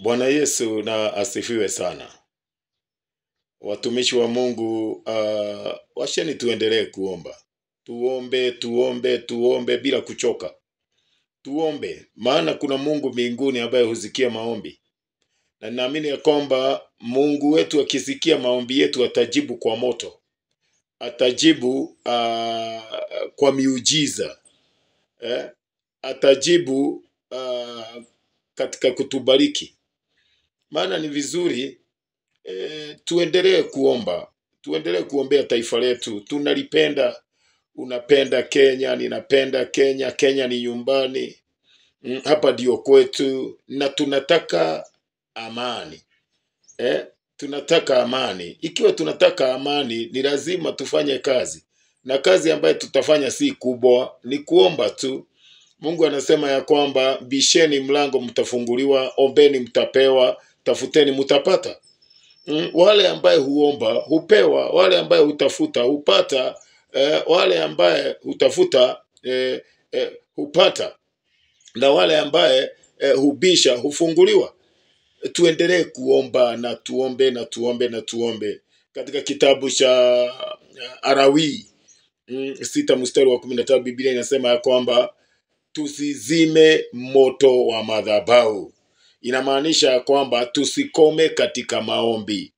Bwana Yesu na asifiwe sana. Watumishi wa Mungu, washeni tuendelee kuomba. Tuombe, tuombe, tuombe bila kuchoka. Tuombe, maana kuna Mungu mbinguni ambaye husikia maombi. Na naamini ya kwamba Mungu wetu akisikia maombi yetu atajibu kwa moto. Atajibu kwa miujiza. Atajibu katika kutubariki. Maana ni vizuri tuendelee kuomba. Tuendelee kuombea taifa letu. Tunalipenda. Unapenda Kenya, ninapenda Kenya. Kenya ni nyumbani. Hapa ndio kwetu na tunataka amani. Tunataka amani. Ikiwa tunataka amani ni lazima tufanye kazi. Na kazi ambayo tutafanya si kubwa, ni kuomba tu. Mungu anasema ya kwamba bisheni mlango mtafunguliwa, ombeni mtapewa, tafuteni mtapata. Wale ambaye huomba hupewa, wale ambaye hutafuta hupata, wale ambaye hutafuta hupata, na wale ambaye hubisha hufunguliwa. Tuendelee kuomba na tuombe na tuombe na tuombe. Katika kitabu cha Arawi 6 mstari wa 15 Biblia inasema ya kwamba tusizime moto wa madhabahu. Inamaanisha kwamba tusikome katika maombi.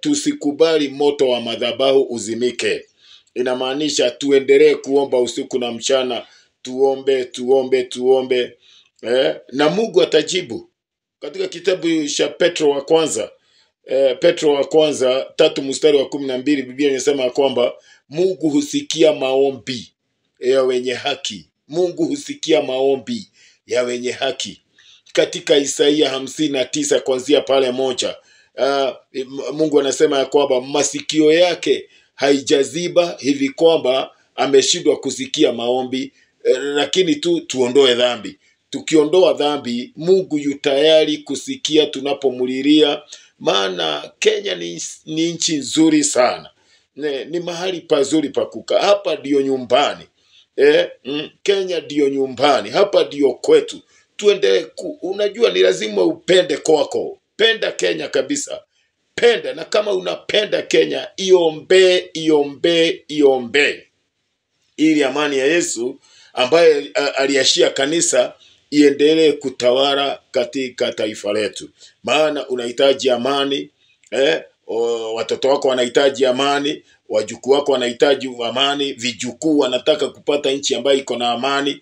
Tusikubali moto wa madhabahu uzimike. Inamaanisha tuendelee kuomba usiku na mchana. Tuombe, tuombe, tuombe. Na Mungu atajibu. Katika kitabu cha Petro wa kwanza, Petro wa kwanza 3 mstari wa 12 Biblia inasema kwamba Mungu husikia maombi ya wenye haki. Mungu husikia maombi ya wenye haki. Katika Isaia 59 kuanzia pale 1, Mungu anasema ya kwamba masikio yake haijaziba hivi kwamba ameshindwa kusikia maombi, lakini tu tuondoe dhambi. Tukiondoa dhambi, Mungu yu tayari kusikia tunapomulilia. Maana Kenya ni nchi nzuri sana. Ni mahali pazuri pa kukaa. Hapa ndio nyumbani. Kenya ndio nyumbani. Hapa ndio kwetu. Tuendelee unajua ni lazima upende kwako. Penda Kenya kabisa. Penda, na kama unapenda Kenya, iombe, iombe, iombe. Ili amani ya Yesu ambaye aliashia kanisa iendelee kutawala katika taifa letu. Maana unahitaji amani, watoto wako wanahitaji amani, wajukuu wako wanahitaji amani, vijukuu wanataka kupata nchi ambayo iko na amani.